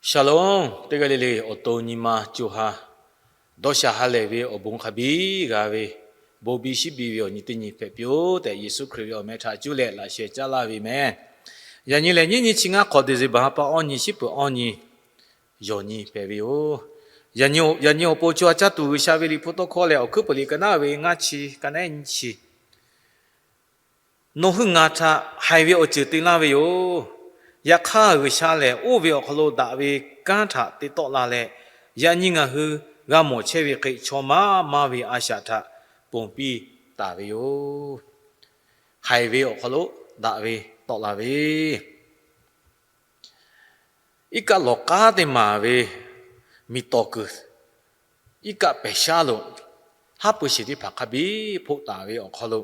Shalom, teˇ g'aˇ le le awˬ to nyi ma co ha dawˇ sha ha lehˬ ve awˬ bon hk'a biˇ g'a ve, bon biˇ shiˉ biˇ ve awˬ nyi teˇ nyi hpehꞈ piˇ-oˆ tehꞈ, Yeˍsuˆ Hkriꞈ ve awˬ meh htaꞈ cuˇ leh laꞈ sheh caˉ laˇ ve meh. Yaꞈ nyi lehˬ, nyiˇ nyi chi ngaˇ hk'awꞈ December ha pa awˇ nyi, shiˉ peuˬ awˇ nyi, yawˬ nyi hpehꞈ ve yoˬ. Yaꞈ nyi awˬ pon co ha caˇ tuˬ G'uiˬsha ve Liꞈ hpu tawˇ hkawˇ lehˬ, Awˬ hkuiˉ puiˍ liꞈ ka naˉ ve ngaˇ chi, ka naˉ nyiˇ chi, Nawˬ hui ngaˬ htaꞈ haiˬ ve awˬ ceuˬ te laˇ ve yoˬ. Yaꞈ hk'aˇ, G'uiˬsha lehˬ oˇ ve awˬ hk'aw lo daꞈ ve kanˉ htaꞈ te tawˆ la leh, yaꞈ nyi ngaˬ hui g'a mawˬ chehˇ ve hk'e chaw maˇ maˇ ve a shaꞈ htaꞈ ponˬ piˇ taˍ ve yoˬ. Haiˬ ve awˬ hk'aw lo daꞈ ve tawˆ la ve, iˉ kaˆ lawˬ k'aˉ teˇ maˬ ve miˬ tawˍ kuiˬ, iˉ kaˆ pehˬ shaˉ lo haˉ pui shiˍ teˇ hpaˍ hk'a biˇ hpoˆ taˍ ve awˬ hk'aw lo,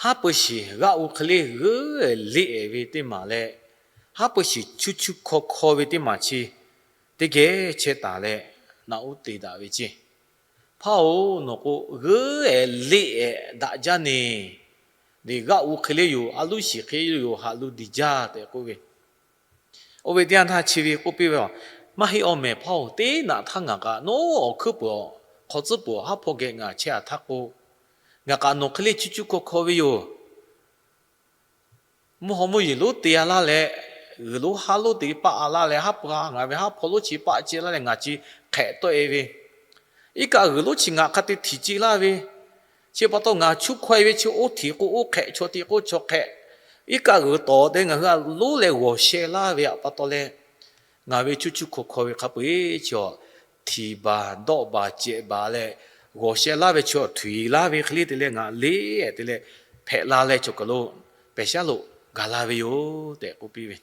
haˉ pui shiˍ g'aˆ u hk'e le g'euˉ-ehˍ leˆ-ehˍ ve teˇ maˬ leh, haˉ pui shiˍ chuˇ chuˇ hkaw hkaw ve teˇ maˬ chi teˇ geh chehˇ taˍ leh, naꞈ uˉ te daꞈ ve ceˇ. Hpaˇ-oˬ, nawˬ k'o g'euˉ-ehˍ leˆ-ehˍ daꞈ jaˇ neˬ. G'aˆ u hk'e le yoˬ, a luˉ shiˍ hk'e le yoˬ, haꞈ lu diˬ jaˇ tehꞈ k'oˆ ve. Oˇ ve teˇ yanˇ htaˇ chi ve k'oˆ piˇ ve, Maˇ heˆ, awˬ mehˍ hpaˇ-oˬ, teˇ naꞈ htaˇ ngaˬ kaꞈ nawˬ awˬ hkuiˉ puiˍ hk'aw tcuhˉ puˬ haˉ hpawˇ geh ngaˬ chehˇ-a htaˇ k'o, ngaˬ kaꞈ nawˬ hk'e le chuˇ chuˇ hkaw hkaw ve yoˬ. Mvuhˇ haw mvuhˇ yeˬ lonˉ te-a laˇ leh, g'uiˬ lonˉ haˉ lonˉ te paˆ-a laˇ leh, haˉ pui ngaˬ ve haˉ hpawˇ lonˉ chi paˆ ce laˇ leh ngaˬ chi hk'ehꞈ tawˆ-e ve, iˉ kaˆ g'uiˬ lonˉ chi ngaˬ hk'a te htiˍ ce laˇ ve, chi pa taw ngaˬ chuˇ hkaweh ve chi oˇ htiˍ k'o oˇ hk'ehꞈ, chaw te k'o chaw hk'ehꞈ, iˉ kaˆ g'uiˬ tawˍ te ngaˬ hui a lonˉ leh g'awˬ sheh laˇ ve pa taw leh, ngaˬ ve chuˇ chuˇ hkaw hkaw ve hk'a peu-eˬ chi htiˍ baˬ dawˆ baˬ cehˬ baˬ leh, g'awˬ sheh laˇ ve chaw htuiˍ laˇ ve hk'e le te leh ngaˬ leˆ-ehˍ te leh hpehꞈ la leh chaw kaˬ lo pehˬ shaˉ lo gaˬ la ve yoˬ tehꞈ k'oˆ piˇ ve.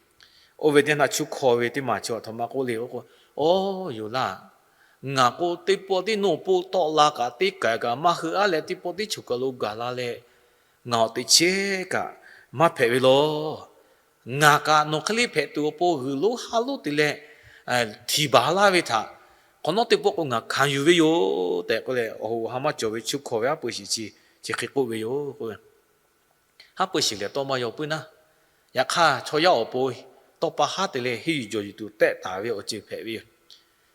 Oˇ ve teˇ naꞈ chuˇ hkaw ve teˇ maˬ chi a htoꞈ ma k'oˆ le k'o, Awˬ, yoˬ laˇ. Ngaˬ k'o teˇ pawˆ tiˉ nawˬ pawˆ tawˆ la kaꞈ teˇ kaˬ kaꞈ maˇ heuˆ-a leh teˇ pawˆ tiˉ chaw kaˬ lo gaˬ la leh, ngaˬ awˬ teꞈ chehˇ kaꞈ maˇ hpehꞈ ve laˬ. Ngaˬ kaꞈ nawˬ hk'e le hpehꞈ tuˬ awˬ pon g'uiˬ lonˉ haˉ lonˉ te leh htiˍ baˬ laˇ ve htaꞈ hk'awꞈ nawˉ teˇ pawˆ k'o ngaˬ hkanˍ yuˬ ve yoˬ tehꞈ k'oˆ leh, awˬ hoꞈ ha maˇ cawˬ ve chuˇ hkawˇ ve haˉ pui shiˍ chi chi hk'e k'oˆ ve yoˬ k'o, haˉ pui shiˍ lehˬ tawˇ maˇ yaw puiˉ naˉ. Yaꞈ hk'aˇ, chaw yaˇ awˬ pon tawˇ pa haˉ te leh henˇ yuˬ jawˬ yuˬ tuˬ tehˆ taˍ ve awˬ ceuˬ hpehꞈ ve yoˬ.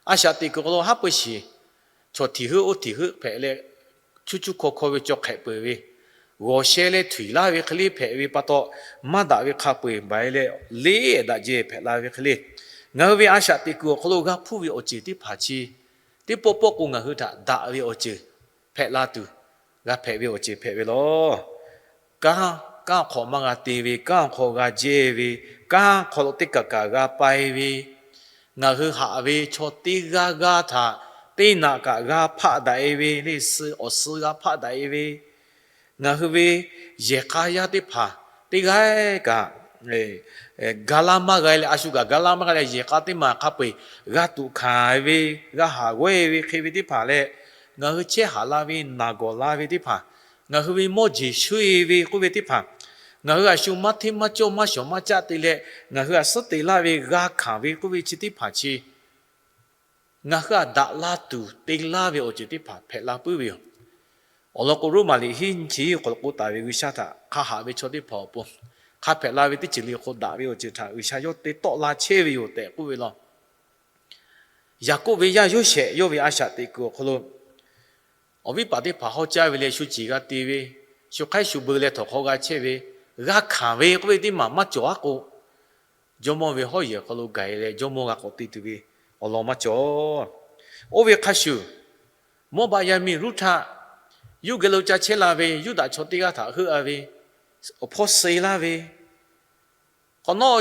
A shaꞈ teꞈ kuiˬ hk'aw lo haˉ pui shiˍ chaw htiˍ heuˆ oˇ htiˍ heuˆ hpehꞈ leh, chuˇ chuˇ hkaw hkaw ve chaw hk'ehꞈ peuˬ ve, g'awˬ sheh leh htuiˍ laˇ ve hk'e le hpehꞈ ve pa taw, maˇ daꞈ ve hk'a peu-eˬ baˬ-e leh leˆ-ehˍ daꞈ jehˇ hpehꞈ la ve hk'e le, ngaˬ hui ve a shaꞈ teꞈ kuiˬ awˬ hk'aw lo g'a hpuˇ ve awˬ ceuˬ teˇ hpaˍ chi teˇ pawˆ pawˆ k'o ngaˬ hui htaꞈ daꞈ ve awˬ ceuˬ hpehꞈ la tuˬ, g'a hpehꞈ ve awˬ ceuˬ hpehꞈ ve laˬ. Kanˉ, kanˉ hk'awꞈ maˇ g'a te ve, kanˉ hk'awꞈ g'a jehˇ ve, kanˉ hk'aw lo teˇ kaˬ kaˬ g'a pai ve, ngaˬ hui haꞈ ve chaw teˇ g'aˇ g'aˇ htaꞈ teˇ naꞈ kaꞈ g'a hpaˆ daꞈ-e ve, leˇ suh awˬ suh g'a hpaˆ daꞈ-e ve, ngaˬ hui ve yehˬ k'a yaˇ teˇ hpaˍ teˇ g'aˇ kaꞈ ga laˇ maˇ g'a leh, a shu kaꞈ ga laˇ maˇ g'a leh, yehˬ k'a teˇ maˬ hk'a peu-eˬ g'a tuꞈ hkanˍ ve, g'a haˍ g'awehˇ ve hk'e ve teˇ hpaˍ leh, ngaˬ hui chehˇ haˍ la ve naˬ gawˬ la ve teˇ hpaˍ, ngaˬ hui ve mawˇ jeˬ shuˉ-e ve k'oˆ ve teˇ hpaˍ, ngaˬ hui a shu maˇ hteˇ maˇ cawˇ maˇ shawˍ maˇ caˆ te leh ngaˬ hui a suhˉ te laˇ ve g'a hkanˍ ve k'oˆ ve chi teˇ hpaˍ chi ngaˬ hui a daꞈ la tuˬ te laˇ ve awˬ ceuˬ teˇ hpaˍ hpehꞈ la puiˉ ve yoˬ. Awˬ lawn k'o, Roˉmaꞈ liꞈ hiˉ nyiˇ chi hk'aw lo k'oˆ taˍ ve G'uiˬsha htaꞈ hk'a haꞈ ve chaw teˇ hpaˍ awˬ pon hk'a hpehꞈ la ve teˇ ceuˬ le hk'aw daꞈ ve awˬ ceuˬ htaꞈ G'uiˬsha yawˇ te tawˆ la chehˇ ve yoˬ tehꞈ k'oˆ ve law. Yaˍkoˆ ve yaˇ Yoˇsehꞈ yawˇ ve a shaꞈ teꞈ kuiˬ awˬ hk'aw lo awˬ viˉ paˍ teˇ hpaˍ hawˉ caˇ ve leh shu ciˬ g'a te ve, shu hk'aiˉ shu beu leh htawnˍ hk'aw g'a chehˇ ve, g'a hkanˍ ve k'oˆ ve teˇ maˬ maˇ cawˬ-a k'o, jawˇmawˇ ve hawˉ yehˬ awˬ hk'aw lo gaˬ-e leh jawˇmawˇ g'a k'awꞈ te tuˬ ve awˬ lawn maˇ cawˬ. Oˇ ve hk'a shuˍ, Mawˇbaˆ yaˇ miˇ Ruˇhtaˆ, yawˇ geh lo ca chehˇ la ve Yuˇdaꞈ chaw teˇ g'aˇ htaꞈ heuˆ-a ve awˬ hpawˇ suh laˇ ve, hk'awꞈ nawˉ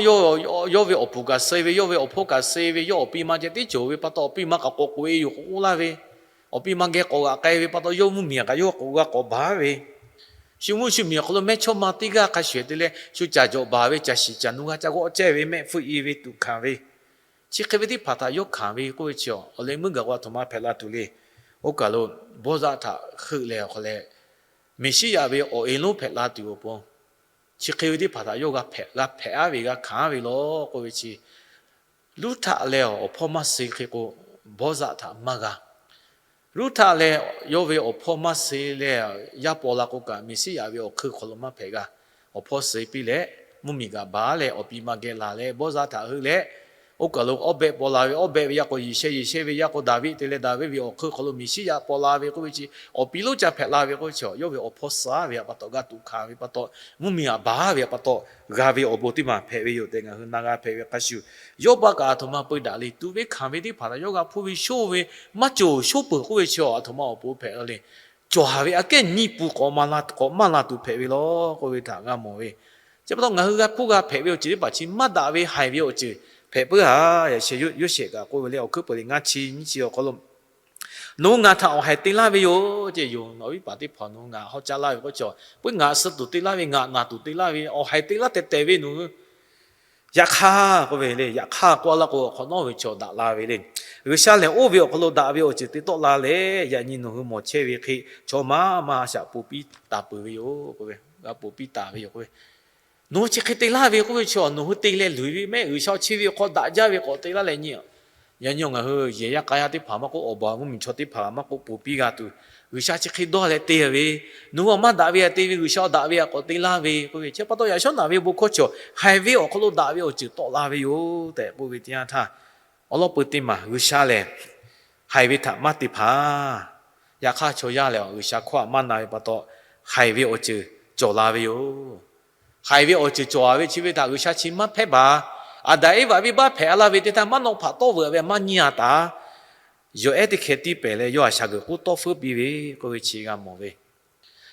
yawˇ ve awˬ puˍ kaꞈ suh ve, yawˇ ve awˬ hpawˇ kaꞈ suh ve, yawˇ awˬ pi ma ceh tiˉ cawˬ ve pa taw, awˬ pi ma kaꞈ k'awꞈ k'oꞈ-e yoˬ k'oˆ laˇ ve, awˬ pi ma geh k'awꞈ g'aꞈ k'ai ve pa taw, yawˇ mvuhˇmiˬ kaꞈ yawˇ k'awꞈ g'a k'awꞈ baˬ ve, shu mvuhˇ shu miˬ awˬ hk'aw lo mehˇchawˇma teˇ g'aˇ hk'a shuˍ te leh shu caˬ jawꞈ baˬ ve, caˬ shiˍ caˬ nu g'a ca g'awˆ cehˇ ve, mehˆ hpfuhˆ-e ve, tuꞈ hkanˍ ve, chi hk'e ve teˇ hpaˍ htaꞈ yawˇ hkanˍ ve k'oˆ ve chi, awˬ leh meuˇ gaˬ k'o a htoꞈ ma hpehꞈ la tuˬ le. Oˇ kaˬ lo Bawˇzaˆ htaꞈ heuˆ leh awˬ hk'aw leh, Meˍsiˉyaꞈ ve awˬ e lonˉ hpehꞈ la tuˬ awˬ pon, chi hk'e ve teˇ hpaˍ htaꞈ yawˇ g'a hpehꞈ, g'a hpehꞈ-a ve, g'a hkanˍ-a ve law k'oˆ ve chi, Ruˇhtaˆ leh awˬ hpawˇ maˇ suh hk'e k'o, Bawˇzaˆ htaꞈ maˇ g'a. Ruˇhtaˆ leh yawˇ ve awˬ hpawˇ maˇ suh leh, yaˇ paw la k'o kaꞈ Meˍsiˉyaꞈ ve awˬ hk'eun hk'aw lo maˇ hpehꞈ g'a. Awˬ hpawˇ suh piˇ leh, mvuhˇmiˬ kaꞈ baˬ leh, awˬ pi ma geh laˬ leh, Bawˇzaˆ htaꞈ heuˆ leh, Oˇ kaˬ lo awˇ behˆ paw la ve, awˇ behˆ ve yaˇ k'o Yeˍsehˇ, Yeˍsehˇ ve yaˇ k'o Daˍviˆ te leh, Daˍviˆ ve awˬ hk'eun hk'aw lo Meˍsiˉyaꞈ paw la ve k'oˆ ve chi, awˬ piˍ lonˉ ca hpehꞈ la ve k'oˆ ve chi, yawˇ ve awˬ hpawˇ suh ve htaꞈ pa taw, g'a tuꞈ hkanˍ ve pa taw, mvuhˇmiˬ htaꞈ baˬ ve htaꞈ pa taw, g'a ve awˬ bon teˇ maˬ hpehꞈ ve yoˬ tehꞈ ngaˬ hui na g'a hpehꞈ ve hk'a shuˍ, yawˇ pa kaꞈ aˬ htoꞈ ma peu daꞈ le. Tuꞈ ve hkanˍ ve teˇ hpaˍ htaꞈ yawˇ g'a hpuˇ ve shoˇ ve, maˇ cawˬ shoˉ peuˬ k'oˆ ve chi, aˬ htoꞈ ma awˬ pon hpehꞈ la le. Cawˬ haˍ ve aꞈ kehˉ nyiˇ pun k'awꞈ maˇ la tuˬ hpehꞈ ve law k'oˆ ve htaꞈ g'a mawˬ ve. Chi pa taw ngaˬ hui g'a hpuˇ g'a hpehꞈ ve awˬ ceuˬ teˇ hpaˍ chi maˇ daꞈ ve haiˬ ve awˬ ceuˬ hpehꞈ puiˉ a. Yaꞈ sheh Yoˇsehꞈ kaꞈ k'oˆ ve le, awˬ hkuiˉ peuˬ liꞈ ngaˇ chi nyiˇ chi awˬ hk'aw lo, Nawˬ hui ngaˬ htaꞈ awˬ haiˬ te laˇ ve yoˬ ceˇ. Yoˬ, nawˬ viˉ paˍ teˇ hpaˍ nawˬ hui ngaˬ hawˉ caˇ laˇ ve k'oˆ chi, puiˉ ngaˬ suh tuˬ te laˇ ve, ngaˬ naˬ tuˬ te laˇ ve, awˬ haiˬ te laˇ tehˬ tehˬ ve nawˬ hui. Yaꞈ hk'aˇ k'oˆ ve le, yaꞈ hk'aˇ k'oˆ laˇ k'o, awˬ hk'awꞈ nawˉ ve chaw daꞈ la ve le. G'uiˬsha lehˬ oˇ ve awˬ hk'aw lo daꞈ ve awˬ ceuˬ te tawˆ la leh, yaꞈ nyi nawˬ hui mawˬ chehˇ ve hk'e, chaw maˇ maˇ shaꞈ ponˬ piˇ taˍ peuˬ ve yoˬ k'oˆ ve, g'a ponˬ piˇ taˍ ve yoˬ k'oˆ ve. Nawˬ hui chi hk'e te laˇ ve k'oˆ ve chi, nawˬ hui te leh luˬ ve mehˆ, G'uiˬsha chi ve awˬ hk'aw daꞈ jaˇ ve k'awꞈ te laˇ leh nyi. Yaꞈ nyi ngaˬ hui yehˬ yaˇ k'a yaˇ teˇ hpaˍ maˇ k'oˆ, awˬ baˬ mvuhˇmiˬ chaw teˇ hpaˍ maˇ k'oˆ, ponˬ piˇ g'a tuˬ, G'uiˬsha chi hk'e dawˇ leh te ve, nawˬ hui awˬ maˇ daꞈ ve htaꞈ te ve, G'uiˬsha awˬ daꞈ ve htaꞈ k'awꞈ te laˇ ve k'oˆ ve chi pa taw, yaꞈ shawˉ naꞈ ve bon hkawˇ chi, haiˬ ve awˬ hk'aw lo daꞈ ve awˬ ceuˬ tawˆ la ve yoˬ tehꞈ k'oˆ ve teˇ yanˇ htaˇ, awˬ lawn peu teˇ maˬ G'uiˬsha lehˬ haiˬ ve htaꞈ maˇ te hpaˍ. Yaꞈ hk'aˇ chaw yaˇ lehˬ G'uiˬsha hkawˇ htaꞈ maˇ na ve pa taw, haiˬ ve awˬ ceuˬ cawˬ la ve yoˬ. Haiˬ ve awˬ ceuˬ cawˬ ve chi ve htaꞈ G'uiˬsha chi maˇ hpehˇ baˬ. Aˍdanˍ Eˇvaꞈ venˇbaˆ hpehꞈ la ve teˇ htaˇ, maˇ nawˆ hpaꞈ tawˇ veuꞈ ve maˇ nyi a taˍ. Yawˬ ehˉ teˇ hkeh tiˇ pehˍ leh yawˇ htaꞈ shaˍ g'euꞈ k'oˉ tawˇ feuˉ piˇ ve k'oˆ ve chi g'a mawˬ ve.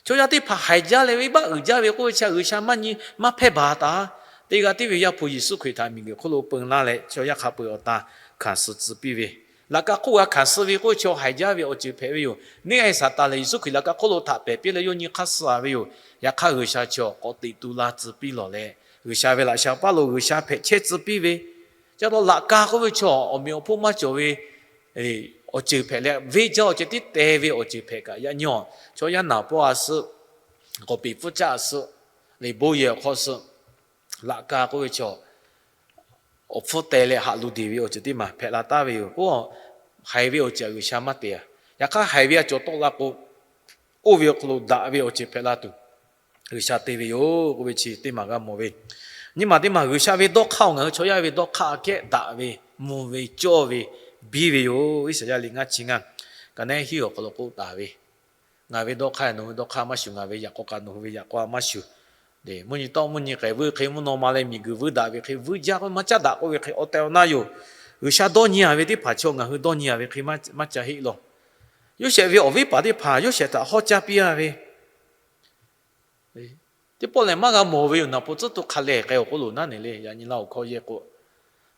Chaw yaˇ teˇ hpaˍ haiˬ jaˇ leh venˇbaˆ uiˍ jaˇ ve k'oˆ ve chi G'uiˬsha maˇ nyi maˇ hpehˇ baˬ taˍ. Teˇ g'aˇ tiˉ ve Yaˇ hpu Yeˍsuˆ Hkriꞈ htaꞈ miˬguiˬ hk'oˆ lo peu laˇ leh, chaw yaˇ hk'a peu-eˬ awˬ tan hkanˍ suh tcuh piˇ ve, laꞈ ka hk'oˆ g'a hkanˍ suh ve k'oˆ ve chi haiˬ jaˇ ve awˬ ceuˬ hpehꞈ ve yoˬ. Neˇ g'aˇ Saˍtanˍ lehˬ Yeˍsuˆ Hkriꞈ laꞈ ka hk'oˆ lo htaꞈ pehˬ piˇ leh yawˇ nyi hk'aˇ suh ve yoˬ. Yaꞈ hk'aˇ G'uiˬsha chi k'awꞈ teꞈ tu la tcuh piˇ lawˬ leh, G'uiˬsha ve laꞈ sha paˇ lo G'uiˬsha hpehꞈ chehˇ tcuh piˇ ve, ca taw laꞈ ka k'oˆ ve chi awˬ meꞈ awˬ hponˇ maˇ cawˬ ve awˬ ceuˬ hpehꞈ leh, venˇ jaˇ awˬ ceuˬ tiˉ teh ve awˬ ceuˬ hpehꞈ kaꞈ, yaꞈ nyi chaw yaˇ naˍ pawˇ a suh, k'awꞈ peꞈ pfuhˇ caˆ a suh, liꞈ bon yehˬ awˬ hk'aw suh, laꞈ ka k'oˆ ve chi awˬ hpfuhˇ teh leh haꞈ luˬ deˬ ve awˬ ceuˬ teˇ maˬ hpehꞈ la taˍ ve yoˬ. Oˇ, haiˬ ve awˬ ceuˬ G'uiˬsha maˇ te a. Yaꞈ hk'aˇ haiˬ ve a cawˬ tawˆ la k'o, oˇ ve awˬ hk'aw lo daꞈ ve awˬ ceuˬ hpehꞈ la tuˬ G'uiˬsha te ve yoˬ k'oˆ ve chi teˇ maˬ g'a mawˬ ve. Nyi maˬ teˇ maˬ G'uiˬsha ve dawˇ hk'aˇ-oˬ, ngaˬ hui chaw yaˇ ve dawˇ hk'aˇ aꞈ kehˉ daꞈ ve, mvuh ve, cawˇ ve, biˇ ve yoˬ. Iˉsaˍyaˆ liꞈ ngaˇ chi ngaˇ, ka neˉ hiˉ awˬ hk'aw lo k'oˆ taˍ ve, Ngaˬ ve dawˇ hk'aˇ nawˬ hui dawˇ hk'aˇ maˇ shuˍ, ngaˬ ve yaꞈ k'aw kaꞈ nawˬ hui ve yaꞈ k'aw maˇ shuˍ. Mvuhˇ nyi tawˆ mvuhˇ nyi k'ehˬ vuiˇ hk'e, mvuhˇ naw ma leh miˬguiˬ vuiˇ daꞈ ve hk'e, vuiˇ jaˇ k'o maˇ caˉ daꞈ k'oˆ ve hk'e, awˬ tehˬ awˬ na yoˬ. G'uiˬsha dawˇ nyi a ve teˇ hpaˍ chaw ngaˬ hui dawˇ nyi a ve hk'e maˇ caˇ heˆ law. Yoˇsehꞈ ve awˬ viˉ paˍ teˇ hpaˍ Yoˇsehꞈ htaꞈ hawˉ caˇ piˇ a ve teˇ pawˆ lehˬ maˇ g'a mawˬ ve yoˬ. Naˍ pon tcuhˉ to hk'a lehˬ k'ai awˬ k'oˆ loˬ naˉ ne le, yaꞈ nyi la awˬ hkawˇ yehˇ k'o,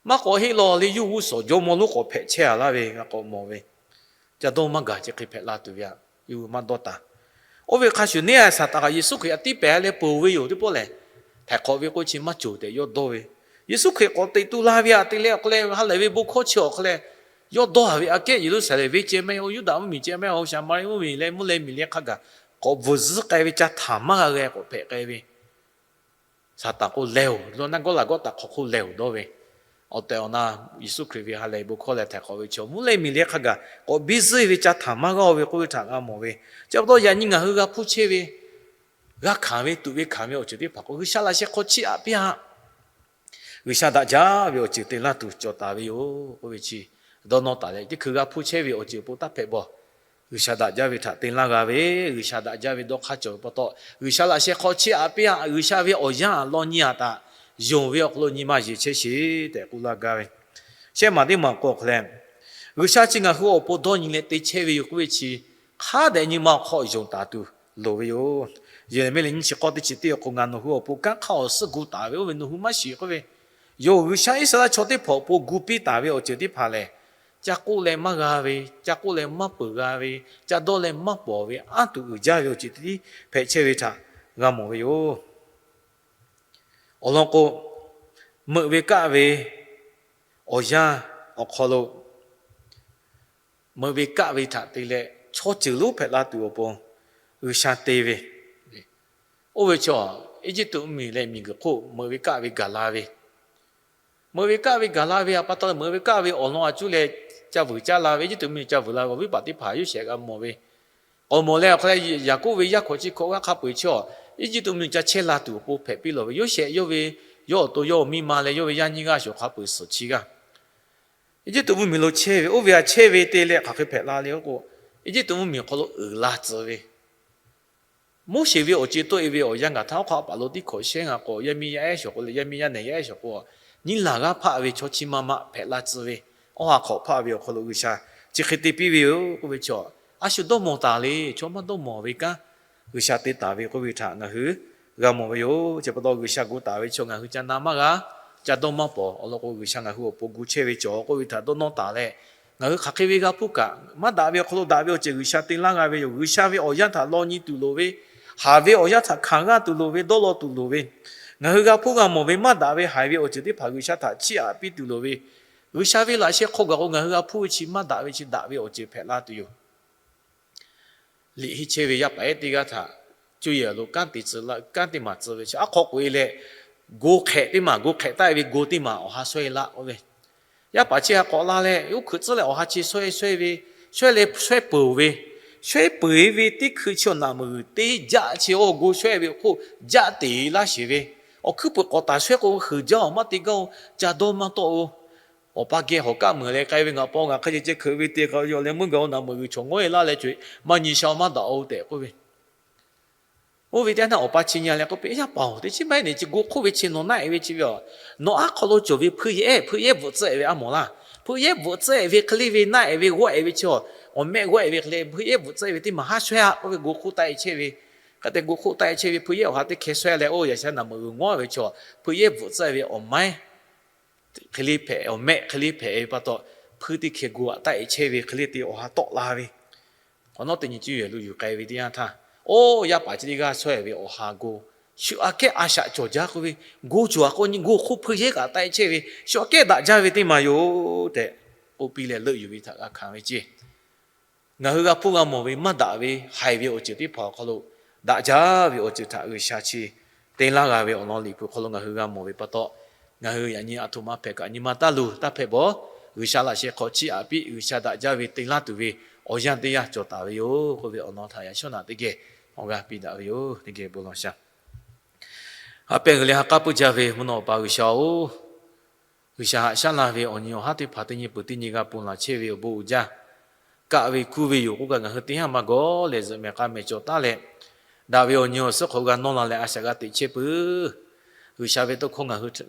maˇ k'awꞈ heˆ law le, yawˇ hui suhˍ jawˇmawˇ lonˉ k'awꞈ hpehꞈ chehˇ a laˇ ve g'a k'awꞈ mawˬ ve. Ca dawˇ maˇ gaˬ chi hk'e hpehꞈ la tuˬ ve aꞈ, yawˇ hui maˇ dawˇ taˍ. Oˇ ve hk'a shuˍ neˇ a Saˍtanˍ kaꞈ Yeˍsuˆ Hkriꞈ htaꞈ tiˉ pehˍ leh ponˬ ve yoˬ. Teˇ pawˆ lehˬ, htaiˍ hk'awꞈ ve k'oˆ chi maˇ cawˬ tehꞈ yawˇ dawˇ ve, Yeˍsuˆ Hkriꞈ k'awꞈ teꞈ tu la ve aꞈ te leh awˬ hk'aw leh ha lehˬ ve bon hkawˇ chi awˬ hk'aw leh yawˇ dawˇ a ve aꞈ kehˉ, Yeˍruˆsaˍlehnˍ venˇ ceh mehˆ-oˬ, Yuˇdaꞈ mvuhˇmiˬ ceh mehˆ-oˬ, Saˍmaˍriˆ mvuhˇmiˬ leh mvuhˇ leh miˬ leh hk'a gaˬ k'awꞈ bvuhˬ zuhˆ k'ai ve, ca htaˍ maˇ g'a g'a k'awꞈ hpehꞈ k'ai ve, Saˍtanˍ k'o lehˬ-oˬ, lo naˆ gawˇ laˬ gawˇ taˍ hk'aw hk'oˆ lehˬ-oˬ dawˇ ve, awˬ tehˬ awˬ na Yeˍsuˆ Hkriꞈ ve ha lehˬ bon hkawˇ leh htaiˍ hk'awꞈ ve chaw mvuhˇ leh miˬ leh hk'a gaˬ k'awꞈ biˇ zuhˆ ve, ca htaˍ maˇ g'a-o ve k'oˆ ve htaꞈ g'a mawˬ ve. Chi pa taw yaꞈ nyi ngaˬ hui g'a hpuˇ chehˇ ve, g'a hkanˍ ve, tuꞈ ve hkanˍ ve awˬ ceuˬ teˇ hpaˍ k'o, G'uiˬsha laꞈ sheh hk'aw chiˇ aꞈ piˇ-a. G'uiˬsha daꞈ jaˇ ve awˬ ceuˬ te laˇ tuˬ cawˬ taˍ ve yoˬ k'oˆ ve chi, dawˇ nawˇ taˍ leh teˇ hkui g'a hpuˇ chehˇ ve awˬ ceuˬ awˬ pon taˇ hpehꞈ bawˬ. G'uiˬsha daꞈ jaˇ ve htaꞈ te laˇ g'a ve, G'uiˬsha daꞈ jaˇ ve dawˇ hk'aˇ cawˬ ve pa taw, G'uiˬsha laꞈ sheh hk'aw chiˇ aꞈ piˇ-a. G'uiˬsha ve awˬ yanˇ aꞈ law nyi-a htaꞈ yonˍ ve awˬ hk'aw lo nyi ma yeˬ chehˇ sheˍ tehꞈ k'oˆ laˇ gaˇ ve. Shehˆ maˬ teˇ maˬ k'o hk'a leh, G'uiˬsha chi ngaˬ hui awˬ pon dawˇ nyi leh te chehˇ ve yoˬ k'oˆ ve chi, hk'a dehꞈ nyi ma awˬ hk'aw yonˍ taˍ tuˬ loˍ ve yoˬ. Yeˍraˍmiˆ lehˬ nyiˇ chi k'awˇ teˇ chi teˇ awˬ hk'aw ngaˬ nawˬ hui awˬ pon kanˉ hk'aˇ awˬ suhˉ gu taˍ ve, oˇ ve nawˬ hui maˇ shiˍ k'oˆ ve yoˬ. G'uiˬsha Iˉsaˍreˍlaˆ chaw teˇ hpaˍ awˬ pon gu piˇ taˍ ve awˬ ceuˬ teˇ hpaˍ lehˬ, ca k'oˆ leh maˇ g'a ve, ca k'oˆ leh maˇ peuˬ g'a ve, ca dawˇ leh maˇ pawˍ ve, anˇ tuˬ uiˍ jaˇ ve awˬ ceuˬ tiˉ hpehꞈ chehˇ ve htaꞈ g'a mawˬ ve yoˬ. Awˬ lawn k'o, meuꞈ ve kaˆ ve awˬ yanˇ awˬ hk'aw lo, meuꞈ ve kaˆ ve htaꞈ te leh chaw ceuˬ lonˉ hpehꞈ la tuˬ awˬ pon G'uiˬsha te ve, oˇ ve chaw Eˇjiˇtuꞈ mvuhˇmiˬ leh miˬguiˬ hk'oˆ meuꞈ ve kaˆ ve gaˬ la ve, meuꞈ ve kaˆ ve gaˬ la ve htaꞈ pa taw, meuꞈ ve kaˆ ve awˬ lawn a cuˇ leh ca vuiˬ caˇ la ve, Eˇjiˇtuꞈ mvuhˇmiˬ ca vuiˬ la ve awˬ viˉ paˍ teˇ hpaˍ Yoˇsehꞈ g'a mawˬ ve. K'awꞈ mawˬ leh awˬ hk'a leh Yaˍkoˆ ve yaˇ hkawꞈ chi hkawꞈ g'aˇ hk'a peu-eˬ chi-a, Eˇjiˇtuꞈ mvuhˇmiˬ ca chehˇ la tuˬ awˬ pon hpehꞈ piˇ lawˬ ve. Yoˇsehꞈ yawˇ ve, yawˇ awˬ to yawˇ awˬ miˇ ma leh yawˇ ve yaˇ nyiˇ g'aˇ shawˍ hk'a peu-eˬ suhˍ chi g'aˇ Eˇjiˇtuꞈ mvuhˇmiˬ lo chehˇ ve, oˇ ve a chehˇ ve te leh hk'aˬ hk'e hpehꞈ la le k'o, Eˇjiˇtuꞈ mvuhˇmiˬ awˬ hk'aw lo uiˍ la tcuh ve, Moˉseˍ ve awˬ ceuˬ tawˆ e ve awˬ yanˇ gaˬ htaˇ, oˇ hk'aw a paˍ lo tiˉ hkawꞈ shehˉ ngaˬ k'o, yaˇ miˇ yaˇ ehˉ shawˍ k'o leh, yaˇ miˇ yaˇ nehˬ yaˇ ehˉ shawˍ k'o, nyiˇ laˬ g'aˇ hpaˆ ve chaw chi ma ma hpehꞈ la tcuh ve, awˇ ha hk'awꞈ hpaˆ ve awˬ hk'aw lo G'uiˬsha chi hk'e te piˇ ve yoˬ k'oˆ ve chi, a shu dawˇ mawˬ taˍ le. Chaw maˇ dawˇ mawˬ ve kanˉ G'uiˬsha te taˍ ve k'oˆ ve htaꞈ ngaˬ hui g'a mawˬ ve yoˬ. Chi pa taw G'uiˬsha gu taˍ ve chaw ngaˬ hui ca na maˇ g'a, ca dawˇ maˇ pawˍ. Awˬ lawn k'o, G'uiˬsha ngaˬ hui awˬ pon gu chehˇ ve cawˬ k'oˆ ve htaꞈ dawˇ nawˇ taˍ leh, ngaˬ hui hk'aˬ hk'e ve g'a hpuˇ kaꞈ, maˇ daꞈ ve awˬ hk'aw lo daꞈ ve awˬ ceuˬ G'uiˬsha te laˇ g'a ve yoˬ. G'uiˬsha ve awˬ yanˇ htaꞈ law nyi tuˬ loˍ ve, haˍ ve awˬ yanˇ htaꞈ hkanˍ g'aˇ tuˬ loˍ ve, dawˇ law tuˬ loˍ ve, ngaˬ hui g'a hpuˇ g'a mawˬ ve maˇ daꞈ ve haiˬ ve awˬ ceuˬ teˇ hpaˍ G'uiˬsha htaꞈ chiˇ aꞈ piˇ tuˬ loˍ ve, G'uiˬsha ve laꞈ sheh hk'aw gaˬ k'o ngaˬ hui g'a hpuˇ ve chi maˇ daꞈ ve chi daꞈ ve awˬ ceuˬ hpehꞈ la tuˬ yoˬ. Liꞈ henˇ chehˇ ve yaˇ paˍ ehˉ teˇ g'aˇ htaꞈ cuˇ yiˍ lo kanˉ te tcuh laˇ, kanˉ teˇ maˬ tcuh ve chi aˉ hk'aw k'oꞈ e leh, go hk'ehꞈ teˇ maˬ, go hk'ehꞈ taˆ e ve go teˇ maˬ awˬ ha shawehˇ laˇ k'oˆ ve, yaˇ paˍ chi ha k'awꞈ la leh, oˇ hkuiꞈ tcuhˉ leh awˬ ha chi shawehˇ shawehˇ ve, shawehˇ leh shawehˇ peuˬ ve, shawehˇ peuˬ e ve teˇ hkui chi awˬ naˬ meuˍ g'uiˬ teˇ jaˆ chi oˇ go shawehˇ ve awˬ hk'oˆ jaˆ teꞈ laˇ sheˍ ve, awˬ hkuiˉ puiˍ k'awꞈ taˍ shawehˇ k'o, heuˬ jaˇ awˬ maˇ te gaˇ oˬ, ca dawˇ maˇ tawˆ oˬ. Awˬ pa geh hawˬ kaˆ meuˍ leh k'ai ve, ngaˬ pa ngaˬ hk'a ceh ceh hkeuꞈ ve te k'a yaw leh meuˇ gaˬ awˬ naˬ meuˍ g'uiˬ chaw ngawˉ e laˇ leh co eˬ maˇ nyi sha maˇ daꞈ oˬ tehꞈ k'oˆ ve. Oˇ ve teˇ yanˇ awˬ pa chi nyi leh k'oˆ piˇ, Yaˇ paˍ-oˬ, teˇ chiˉ maˇ heˆ, nehˬ chi go hk'oˆ ve chi nawˬ naˆ e ve chi ve a, nawˬ aˉ hk'aw lo cawˬ ve hpui yehˉ, hpui yehˉ bvuhꞈ tcuhˉ e ve a mawˬ laˇ. Hpui yehˉ bvuhꞈ tcuhˉ e ve hk'e le ve naˆ e ve g'awˆ e ve chi a, awˬ mehˆ g'awˆ e ve hk'e le hpui yehˉ bvuhꞈ tcuhˉ e ve teˇ maˬ haˉ shawehˇ a k'oˆ ve, go hk'oˆ taˆ e chehˇ ve. Hk'e te go hk'oˆ taˆ e chehˇ ve hpui yehˉ awˬ ha teˇ hkeh shawehˇ leh, oˇ yaꞈ sha naˬ meuˍ g'uiˬ ngawˉ ve chi a, hpui yehˉ bvuhꞈ tcuhˉ e ve awˬ maiˉ hk'e le hpehꞈ, awˬ mehˆ hk'e le hpehꞈ ve pa taw, hpui teˇ hkeh go aꞈ taˆ e chehˇ ve hk'e le te awˬ ha tawˆ la ve, k'awꞈ nawˉ teˇ nyi cuˇ yiˍ lo yuˬ k'ai ve teˇ yanˇ htaˇ, oˇ yaˇ paˍ chi teˇ g'aˇ shawehˇ ve awˬ ha go, shu aꞈ kehˉ a shaꞈ cawˬ jaˇ k'oˆ ve, go cawˬ a k'o nyi go hk'oˆ hpui yehˉ kaꞈ taˆ e chehˇ ve, shu aꞈ kehˉ daꞈ jaˇ ve teˇ maˬ yoˬ tehꞈ k'oˆ piˇ leh leuˆ yuˬ ve htaꞈ g'a hkanˍ ve ceˇ. Ngaˬ hui g'a hpuˇ g'a mawˬ ve maˇ daꞈ ve haiˬ ve awˬ ceuˬ teˇ hpaˍ awˬ hk'aw lo daꞈ jaˇ ve awˬ ceuˬ htaꞈ G'uiˬsha chi te laˇ g'a ve awˬ lawn Liꞈ hpu hk'aw lo ngaˬ hui g'a mawˬ ve pa taw, ngaˬ hui yaꞈ nyi a htoꞈ ma hpehꞈ kaꞈ nyi ma taˇ luˬ, taˇ hpehꞈ bawˬ. G'uiˬsha laꞈ sheh hk'aw chiˇ aꞈ piˇ, G'uiˬsha daꞈ jaˇ ve te laˇ tuˬ ve awˬ yanˇ teˇ yanˇ cawˬ taˍ ve yoˬ k'oˆ ve awˬ lawn htaꞈ yaꞈ shawˉ naꞈ teˇ geh awˬ g'aˇ piˇ daꞈ ve yoˬ. Teˇ geh bon lawˬ shaˍ. Ha pehˇ g'uiˬ leh ha k'aˉ puiˉ jaˇ ve mvuhˇ naw awˬ pa G'uiˬsha-oˬ, G'uiˬsha haꞈ shaˉ laˇ ve awˬ nyi awˬ haˉ teˇ hpaˍ teˇ nyi peuˬ teˇ nyi g'a ponˬ laˬ chehˇ ve awˬ bon uiˍ jaˇ. Kaˆ ve kuˇ ve yoˬ k'oˆ kaꞈ ngaˬ hui teˇ haˉ maˇ gawˬ leh zuhꞈ mehˍ k'a mehˍ cawˬ taˉ leh, daꞈ ve awˬ nyi awˬ suhˉ hk'aw g'a nawˇ la leh a shaꞈ g'a teꞈ chehˇ peuˬ. G'uiˬsha ve tawˇ hkawˇ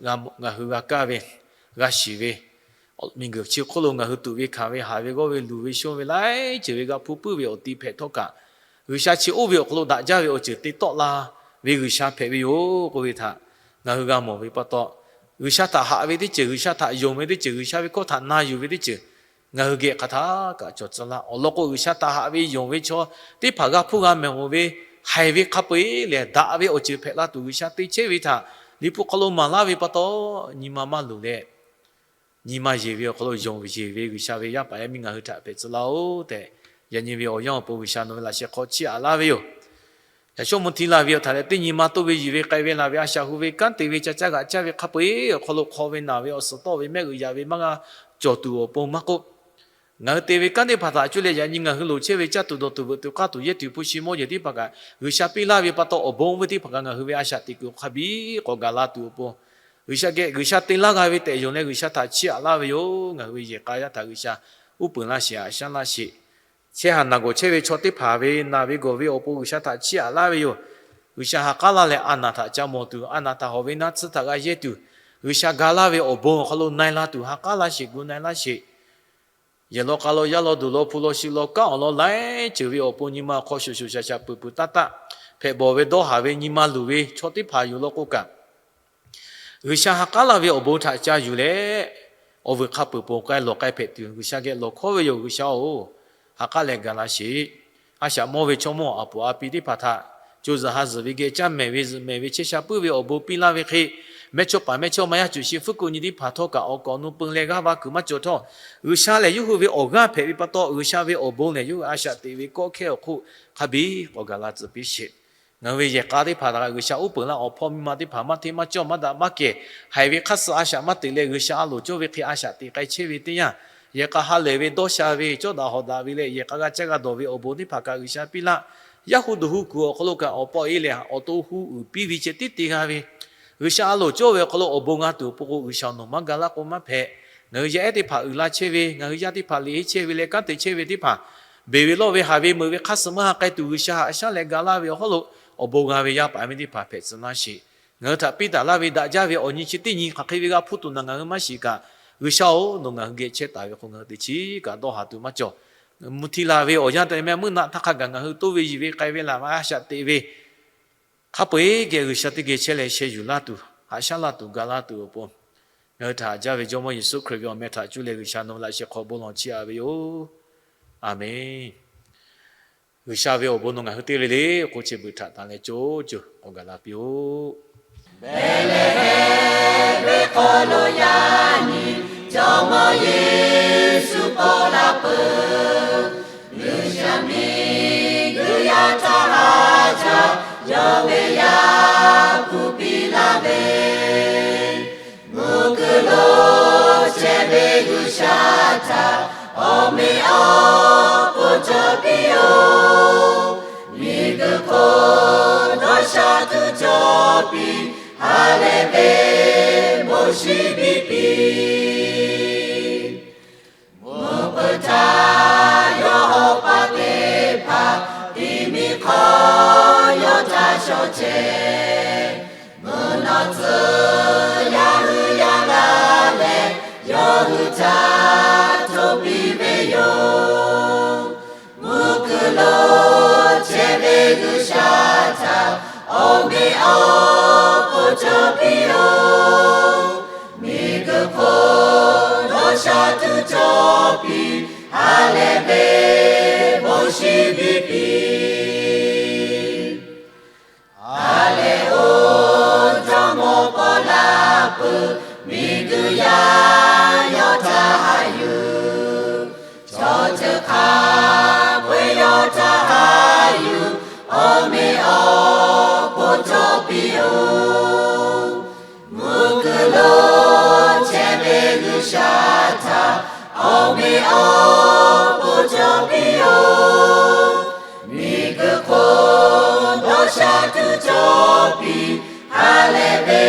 ngaˬ hui g'a kaˇ ve, g'a shiˍ ve, miˬguiˬ chi hk'oˆ lo ngaˬ hui tuꞈ ve hkanˍ ve, haˍ ve g'awˇ ve, luˬ ve shonˇ ve, laiˉ ceuˬ ve g'a hpuˇ puiˉ ve awˬ ti hpehꞈ htawˇ kaꞈ, G'uiˬsha chi oˇ ve awˬ hk'aw lo daꞈ jaˇ ve awˬ ceuˬ te tawˆ la ve G'uiˬsha hpehꞈ ve yoˬ k'oˆ ve htaꞈ ngaˬ hui g'a mawˬ ve pa taw, G'uiˬsha htaꞈ haꞈ ve teˇ ceuˬ, G'uiˬsha htaꞈ yonˍ ve teˇ ceuˬ, G'uiˬsha ve hkawˇ htaꞈ na yuˬ ve teˇ ceuˬ ngaˬ hui geh hk'aˬ htaˇ kaꞈ cawˬ tcuh laˇ. Awˬ lawn k'o, G'uiˬsha htaꞈ haꞈ ve yonˍ ve chaw teˇ hpaˍ g'a hpuˇ g'a mehˍ mawˬ ve, haiˬ ve hk'a peu-eˬ lehˬ daꞈ ve awˬ ceuˬ hpehꞈ la tuˬ G'uiˬsha te chehˇ ve htaꞈ Liꞈ hpu hk'aw lo maˍ laˇ ve pa taw, nyi ma maˇ luˬ leh, nyi ma yeˬ ve awˬ hk'aw lo yonˍ yeˬ ve G'uiˬsha ve yaˇ paˍ yaˇ miˇ ngaˬ hui htaꞈ hpehꞈ tcuh laˇ-oˬ tehꞈ, yaꞈ nyi ve awˬ yanˇ awˬ pon G'uiˬsha nawˬ ve laꞈ sheh hk'aw chiˇ aꞈ laˇ ve yoˬ. Yaꞈ shawˉ mvuh hti la ve awˬ htaꞈ leh teˇ nyi ma toˆ ve yuˬ ve k'ai ve laˬ ve a shaꞈ hu ve kanˉ te ve ca caˇ g'aꞈ caˇ ve hk'a peu-eˬ awˬ hk'aw lo hk'aw ve naˬ ve awˬ suhˍ tawˆ ve mehˆ g'uiˬ yaꞈ ve maˇ g'a cawˬ tuˬ awˬ pon maˇ k'oˆ, ngaˬ hui te ve kanˉ teˇ hpaˍ htaꞈ cuˇ leh yaꞈ nyi ngaˬ hui loˍ chehˇ ve caˇ tuˬ dawˬ tuˬ veuꞈ tuˬ k'aˇ tuˬ yehˇ tuˬ hpu shi mawˇ yehˬ teˇ hpaˍ kaꞈ G'uiˬsha piˇ laˇ ve pa taw, awˬ bon ve teˇ hpaˍ kaꞈ ngaˬ hui ve a shaꞈ teꞈ kuiˬ hk'a biˇ k'awꞈ gaˬ la tuˬ awˬ pon, G'uiˬsha geh G'uiˬsha te laˇ g'a ve tehꞈ yonˍ leh G'uiˬsha htaꞈ chiˇ aꞈ laˇ ve yoˬ. Ngaˬ hui ve yehˬ k'a yaˇ htaꞈ G'uiˬsha uˉ peunˍ laˇ sheˍ, haꞈ shaˉ laˇ sheˍ. Chehˇ haꞈ naˬ gawˬ chehˇ ve chaw teˇ hpaˍ ve naˬ ve gawˬ ve awˬ pon G'uiˬsha htaꞈ chiˇ aꞈ laˇ ve yoˬ. G'uiˬsha ha k'aˉ laˇ leh a naˬ htaꞈ ca mawˬ tuˬ, a naˬ htaꞈ hawˬ ve naˉ tsuhˇ htaꞈ g'a yehˇ tuˬ, G'uiˬsha ga laˇ ve awˬ bon awˬ hk'aw lo na e la tuˬ ha k'aˉ laˇ sheˍ, gu na e laˇ sheˍ. Yehˬ law k'a law, yaˇ law duˬ law, hpu law shi law, kanˉ awˬ lawn laiˉ ceuˬ ve awˬ pon nyi ma awˬ hk'aw shoˍ shoˍ shaˍ shaˍ peuˬ peuˬ taˇ taˆ hpehꞈ bawˬ ve dawˇ haˍ ve nyi ma luˬ ve chaw teˇ hpaˍ yoˬ law k'o kaꞈ, G'uiˬsha ha k'aˉ laˇ ve awˬ bon htaꞈ ca yuˬ leh, awˬ vuiˬ hk'a peuˬ pon k'ai lawˬ k'ai hpehꞈ tuˬ G'uiˬsha geh lawˬ hkawˉ ve yoˬ. G'uiˬsha-oˬ, ha k'aˉ leh gaˬ la sheˍ. A shaꞈ mawˇ ve chaw mawˇ a puˍ a pi teˇ hpaˍ htaꞈ co zuhˬ ha zuhˬ ve geh caˇ mehˍ ve zuhꞈ mehˍ ve chehˇ sha puiˉ ve awˬ bon piˇ laˇ ve hk'e, mehˇchawˇ paˍ mehˇchawˇma yaˇ cuˬ shi fuˉ kuˆ nyi teˇ hpaˍ htawˇ kaꞈ awˬ kaˍ awˬ nu peu leh g'aˇ va kuiˬ maˇ cawˬ htawˇ, G'uiˬsha lehˬ yawˇ hui ve awˬ g'aˇ hpehꞈ ve pa taw, G'uiˬsha ve awˬ bon lehˬ yawˇ hui a shaꞈ teꞈ ve kawˆ hkehˇ awˬ hk'oˆ hk'a biˇ k'awꞈ gaˬ la tcuh piˇ sheˍ. Ngaˬ hui ve yehˬ k'a teˇ hpaˍ htaꞈ kaꞈ G'uiˬsha uˉ peunˍ laˇ. Awˬ hpawˇ miˇ ma teˇ hpaˍ maˇ hteˇ maˇ cawˇ maˇ daꞈ maˇ kehˬ, haiˬ ve hk'aˇ suh a shaꞈ maˇ teꞈ leh G'uiˬsha a loˍ cawˇ ve hk'e a shaꞈ teꞈ k'ai chehˇ ve teˇ yanˇ, yehˬ k'a ha lehˬ ve dawˇ sha ve cawˇ daꞈ hawˍ daꞈ ve leh yehˬ k'a g'a caˇ g'a dawˬ ve awˬ bon teˇ hpaˍ kaꞈ G'uiˬsha piˇ laˇ. Yaˇ hu duˬ hu kuiˬ awˬ hk'aw lo kaꞈ awˬ pawˆ e lehˬ awˬ to hu uiˍ piˇ ve ceh tiˉ te g'a ve, G'uiˬsha a loˍ cawˇ ve awˬ hk'aw lo awˬ bon g'a tuˬ awˬ pon k'o, G'uiˬsha nawˬ maˇ ga laˇ k'o maˇ hpehꞈ. Ngaˬ hui yaˇ ehˉ teˇ hpaˍ uiˍ la chehˇ ve, ngaˬ hui yaˇ teˇ hpaˍ liꞈ henˇ chehˇ ve leh kanˉ te chehˇ ve teˇ hpaˍ, beˬ ve lawˇ ve haˍ ve meuꞈ ve hk'aˇ suh maˇ ha k'ai tuˬ G'uiˬsha haꞈ shaˉ leh ga laˇ ve awˬ hawˉ lo, awˬ bon g'a ve yaˇ paˍ miˇ teˇ hpaˍ hpehꞈ tcuh laˇ sheˍ. Ngaˬ hui htaꞈ piˇ taˍ laˇ ve daꞈ jaˇ ve awˬ nyi chi teˇ nyi hk'aˬ hk'e ve g'a hpuˇ tuˬ naˬ ngaˬ hui maˇ shiˍ kaꞈ, G'uiˬsha-oˬ, nawˬ ngaˬ hui geh chehˇ taˍ ve k'o ngaˬ hui teˇ chiˉ kaꞈ dawˇ haˍ tuˬ maˇ cawˬ. Mvuhˇ htiˇ la ve awˬ yanˇ te meh mvuhˇ naˆ htaˇ hk'a gaˬ ngaˬ hui toˇ ve yiˬ ve k'ai ve laˬ maˇ shaꞈ teꞈ ve, hk'a peu-eˬ geh G'uiˬsha teˇ geh chehˇ leh sheh yuˬ laˇ tuˬ, haꞈ shaˉ laˇ tuˬ ga laˇ tuˬ awˬ pon, ngaˬ hui htaꞈ haꞈ jaˇ ve Jawˇmawˇ Yeˍsuˆ Hkriꞈ ve awˬ meh htaꞈ cuˇ leh G'uiˬsha nawˬ ve laꞈ sheh hk'aw bon lawˬ chiˇ aꞈ ve yoˬ. Aˬmenˍ. G'uiˬsha ve awˬ bon nawˬ ngaˬ hui teˇ g'aˇ le le k'o, chi beuꞈ htaꞈ tanˍ leh co co k'awꞈ gaˬ la piˇ-oˆ. Behˍlehˍhehnˍ ve hk'aw lo yaꞈ nyi Jawˇmawˇ Yeˍsuˆ paw la peuˬ. G'uiˬsha miˬguiˬ yaˇ htaˇ haˉ jaˇ, yawˇ ve yaˇ hpu piˇ laˇ ve, mvuhˇ kuiˬ lo chehˇ ve G'uiˬsha htaꞈ awˬ meꞈ awˬ hponˇ cawˬ piˇ-oˆ. Miˬguiˬ hk'oˆ dawˇ sha tuˬ cawˬ piˇ, ha lehˬ ve bon shinˉ biˇ piˇ. Mvuhˇ peuˬ htaˇ yawˇ hawˉ paˇ teˇ hpaˍ, tiꞈ miˬ hk'aw yawˇ htaꞈ shawˍ chehˇ. Mvuhˇ naw tcuh yaˇ hui yaˇ g'a leh, yawˇ hui htaꞈ hto piˇ ve yoˬ. Mvuhˇ kuiˬ lo chehˇ ve G'uiˬsha htaꞈ awˬ meꞈ awˬ hponˇ cawˬ piˇ-oˆ. Miˬguiˬ hk'oˆ dawˇ sha tuˬ cawˬ piˇ, ha lehˬ ve bon shinˉ biˇ piˇ. Ha lehˬ oˬ, Jawˇmawˇ paw la peuˬ, miˬguiˬ yaˇ yawˇ htaꞈ haꞈ yuˬ. Chaw ceuˬ hk'a peu-eˬ yawˇ htaꞈ haꞈ yuˬ, awˬ meꞈ awˬ hponˇ cawˬ piˇ-oˆ. Mvuhˇ kuiˬ lo chehˇ ve G'uiˬsha htaꞈ awˬ meꞈ awˬ hponˇ cawˬ piˇ-oˆ. Miˬguiˬ hk'oˆ dawˇ sha tuˬ cawˬ piˇ, ha lehˬ ve